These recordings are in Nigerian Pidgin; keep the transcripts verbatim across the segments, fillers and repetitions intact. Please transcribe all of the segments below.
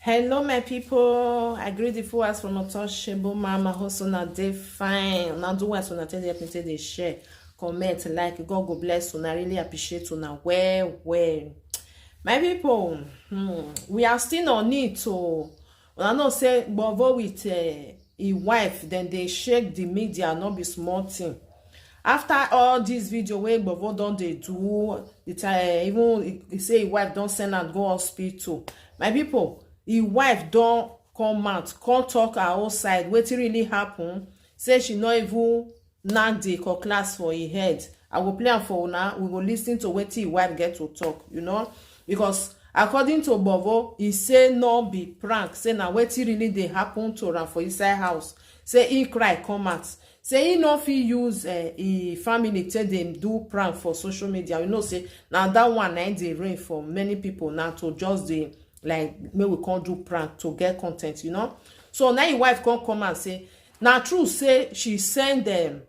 Hello, my people. I greet the full house from Untouchable Mama. Hope una dey fine. Now do what una tell them to dey share, comment, like. God go bless una. I really appreciate una well, well. My people, hmm, we are still on it. So I know say Bovo with uh, his wife, then they shake the media, not be small thing. After all this video wey Bovo don dey do, the time even he say his wife don send am go hospital. My people, his wife don come out, come talk her own side, wetin really happen, say she no even knack the cutlass for him head. I go play am for una, we go listen to wetin his wife get to talk, you know, because according to Bovo, he say no be prank, say na wetin really dey happen to am for inside house, say he cry come out, say he no fit use uh, him family take dey do prank for social media. You know say na that one na dey reign for many people now to just dey like make we come do prank to get content, you know. So now his wife come come and say na true say she send them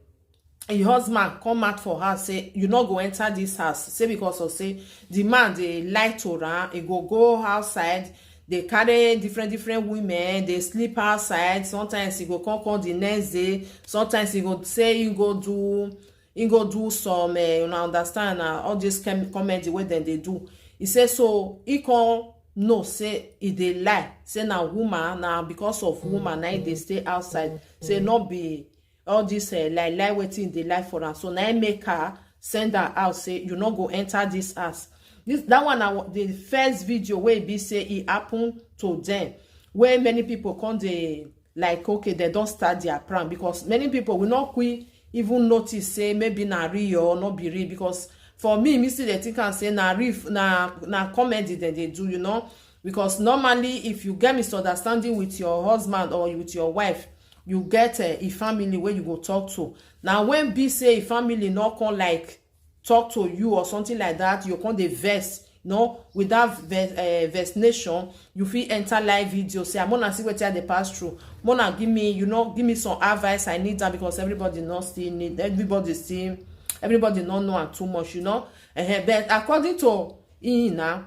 him husband come out for her say you no go enter this house, say because of say the man dey lie to am, he go go outside, dey carry different different women, dey sleep outside. Sometimes he go come come the next day, sometimes he go say he go do he go do some uh, una understand na all this comedy wey dem dey do. He say so he come know say he dey lie, say na woman, na because of woman na he dey stay outside, say no be all this uh, lie lie wetin dey lie for am, so na im make her send her out say you no go enter this house. This that one na the first video wey be say e happen to them, wey many people come dey like okay, they don start their prank, because many people will not quick even notice say maybe na real or not be real, because for me me still dey think am say na real, na na comedy dem dey do, you know. Because normally if you get misunderstanding with your husband or with your wife, you get uh, a family where you go talk to. Now when be say a family not come like talk to you or something like that, you come dey vex, you know, with that vex, uh, vexation, you fit enter live video say I'm gonna see wetin I dey pass through, mona give me, you know, give me some advice, I need that because everybody not still need, everybody still, everybody not know am too much, you know. Uh-huh. But according to him now,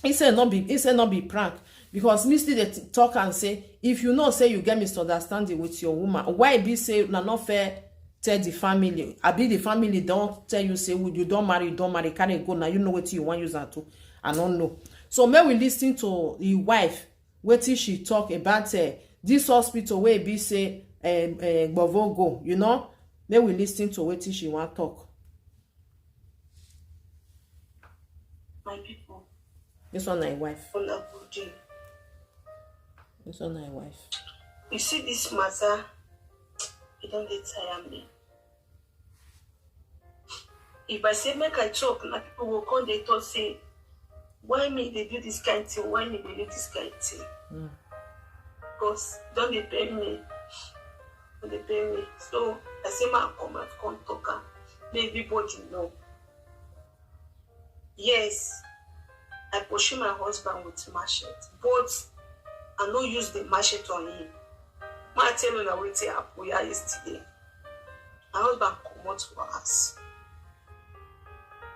he say no be, he say no be prank, because me still dey t- talk and say if you know say you get misunderstanding with your woman, why be say na not fair tell the family, abi the family don tell you say you don marry, you don marry, carry go, now you know wetin you wan use am do. I no know. So make we listen to the wife, wetin she talk about uh, this hospital wey be say uh, uh, Gbovo go, you know. Make we listen to wetin she wan talk. My people, this one na your wife. Una good day. This one na your wife. You see this matter, e don dey tire me. If I say make I talk, na people go come dey talk say why me dey do this kind thing, why me dey do this kind thing. Mm. Because don dey pain me, don dey pain me. So I say make I come out come talk am, make everybody know. Yes, I pursue my husband with machete, but I no use the machete on him. Ma tell una wetin happen ya yesterday. My husband comot for house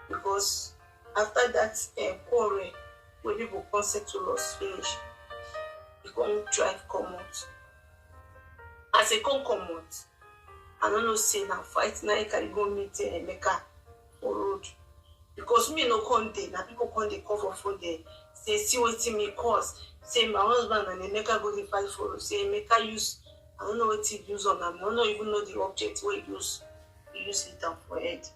because after that uh, quarrel wey people come settle us finish, he come drive comot. As he come comot, I no know say na fight na he carry go meet uh, Emeka for road. Because me no come dey, na people come dey call for phone dey say see wetin me cause. Say my husband and Emeka go dey fight for road. Say Emeka use, I no know wetin he use on am. I no even know the object wey he use. He use hit am for head.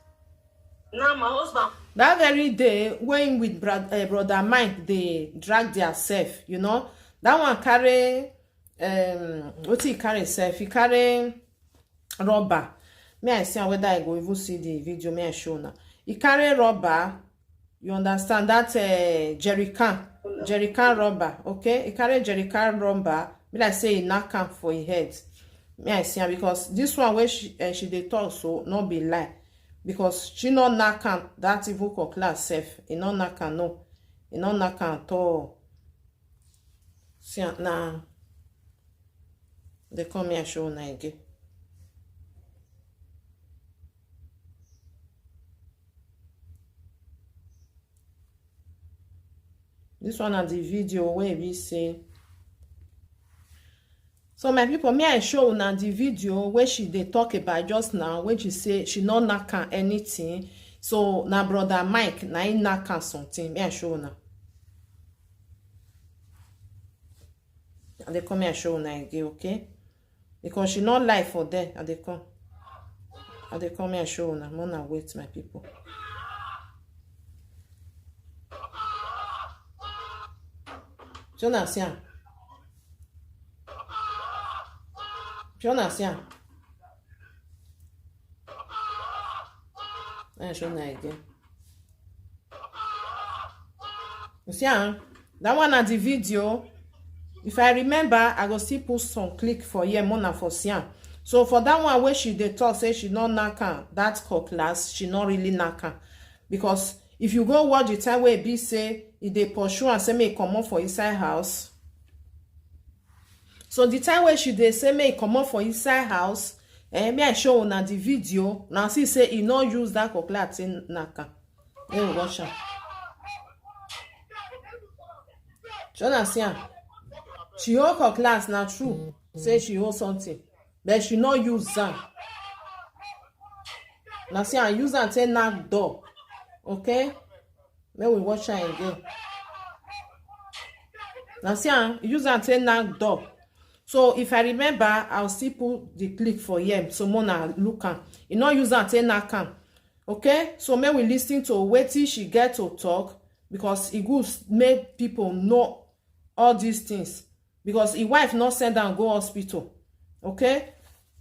Now my husband. That very day when with bro- uh, brother Mike they drag their self, you know, that one carry um wetin he carry self, he carry rubber. May I see am whether I go even see the video, may I show now. He carry rubber, you understand that uh, jerry can, jerry can rubber, okay? He carry jerry can rubber, be like say he knock am for him head. May I see am because this one wey she uh, she dey talk so no be lie, because she no knock am that even for class sef, he no knock am, no, he no knock am at all. See am na dey come here show una again. This one na the video wey be say So my people, may I show una the video where she dey talk about just now, when she say she no knack am anything. So na brother Mike na him knack am something. May I show una? I dey come, may I show una again, okay? Because she no lie for there. I dey come. I dey come, may I show una. Una wait, my people. So now see am. Shey una see am? Mek I show una again. You see am? That one na the video. If I remember, I go still put some click for here, make una for see am. So for that one wey she dey talk say she no knack am, that cutlass, she no really knack am. Because if you go watch the time wey e be say e dey pursue am, say make e comot for inside house. So the time wey she dey say make e comot for inside house, eh, me I show una the video. Una see say e no use that cutlass take knack am. Make we watch am. Shey una see am? She hold cutlass, na true. Say she hold something, but she no use am. Na see am, use am take knack door. Okay? Make we watch am again. Na see am, use am take knack door. So if I remember, I'll still put the click for here. So make una look am. E no use am take knack am. Okay? So make we listen to wetin she get to talk, because e good make people know all these things. Because him wife no send am go hospital. Okay?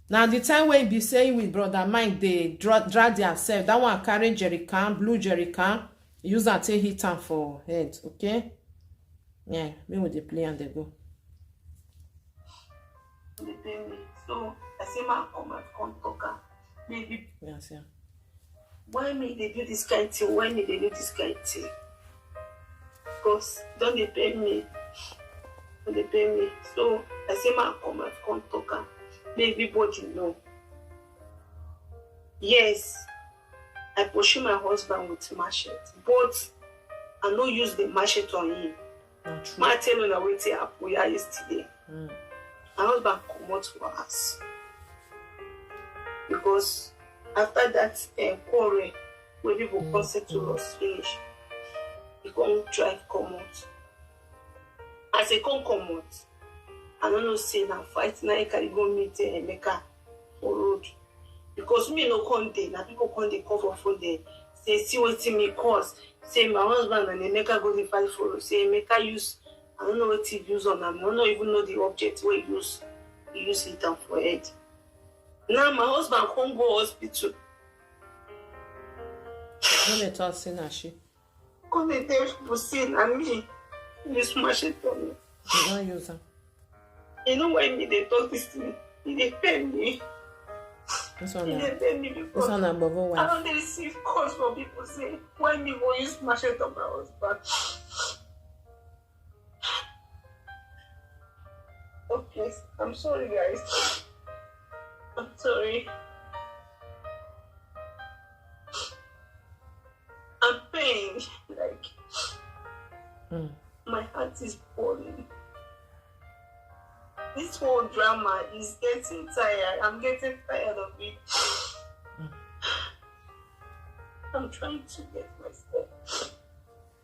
Na the time wey e be say with brother Mike dey dra-, drag their self, that one carry jerry can, blue jerry can, use am take hit am for head. Okay? Yeah, make we dey play am dey go. Dey pain me. So I say, "Ma, come out, come talk am." Baby, yeah, see am. Why me dey do this kind thing? Why me dey do this kind thing? Because don dey pain me. Don dey pain me. So I say, "Ma, come out, come talk am." Make everybody know. Yes, I pursue my husband with machete, but I no use the machete on him. Na true. Ma tell una wetin happen ya yesterday. Mm. My husband comot for house because after that, eh, quarrel wey people come settle us finish, he come drive comot. As he come comot, I no know say na fight na he carry go meet, eh, Emeka for road. Because me no come dey, na people come dey call for phone dey say, "See wetin me cause." Say my husband and Emeka go dey fight for road. Say Emeka use, I no know wetin he use on am. I no even know the object wey he use. He use hit am for head. Now my husband come go hospital. No dey talk say na she. Come dey tell people say na me use machete on me. You don use am. You know why me dey talk this thing? E dey pain me. This one E na, dey pain me this because one na bobo I wife. Don dey receive calls from people say why me go use machete on my husband. Okay, I'm sorry, guys. I'm sorry. I'm pained. Like, Mm. My heart is burning. This whole drama is getting tired. I'm getting tired of it. Mm. I'm trying to get myself.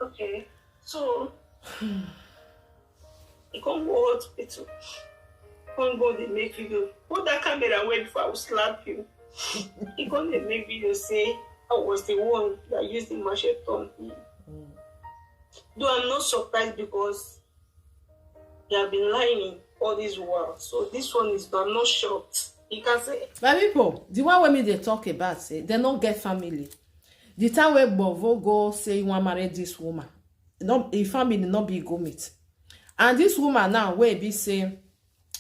Okay, so he come go hospital. Come go dey make video. Put that camera away before I will slap you. He come dey make video say I was the one that used the machete on him. Mm. Though I'm not surprised because he have been lying all this while. So this one is, I'm not shocked. He can say, my people, the one wey me dey talk about, say they no get family. The time wey Bovo go say he wan marry this woman, no, him family no be go meet. And this woman now, wey be say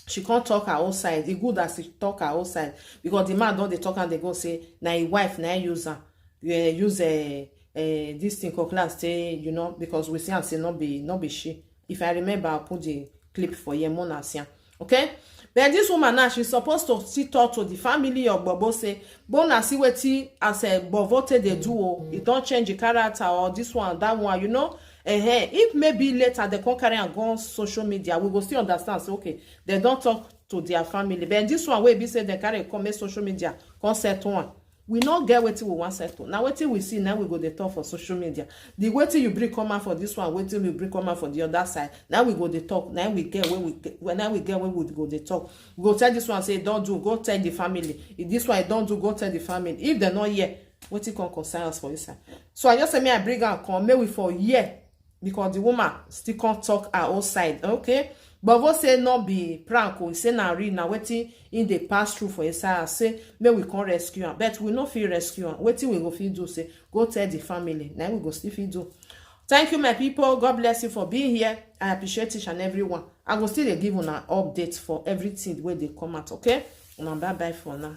she come talk her own side, e good as she talk her own side, because the man don dey talk and dey go say na him wife na him use am, eh, use, eh, eh, this thing called class say, you know, because we see am say no be, no be she. If I remember, I'll put the clip for here, make una see am. Okay? But this woman now, she's supposed to still talk to the family of Bobo, say, "Make una see wetin as a Bovo take dey do o. E don change the character or this one, that one, you know." Eh, if maybe later they come carry am go on social media, we go still understand say, okay, they don talk to their family. But this one wey be say they carry come make social media come settle am, we no get wetin we wan settle. Na wetin we see, na we go dey talk for social media. The wetin you bring come out for this one, wetin you bring come out for the other side, na we go dey talk. Na we get wey we get, na we get wey we go dey talk. We go tell this one say e don do, go tell the family. If this one e don do, go tell the family. If they no hear, wetin come concern us for inside? So I just say, me, I bring am come, make we for hear, because the woman still come talk her own side, okay? But we say no be prank o, say na real, na wetin im dey pass through for inside house. Say make we come rescue am, but we no fit rescue am. Wetin we go fit do? Say go tell the family, na we go still fit do. Thank you, my people. God bless you for being here. I appreciate each and every one. I go still dey give una update for everything wey dey come out, okay? Una bye bye for now.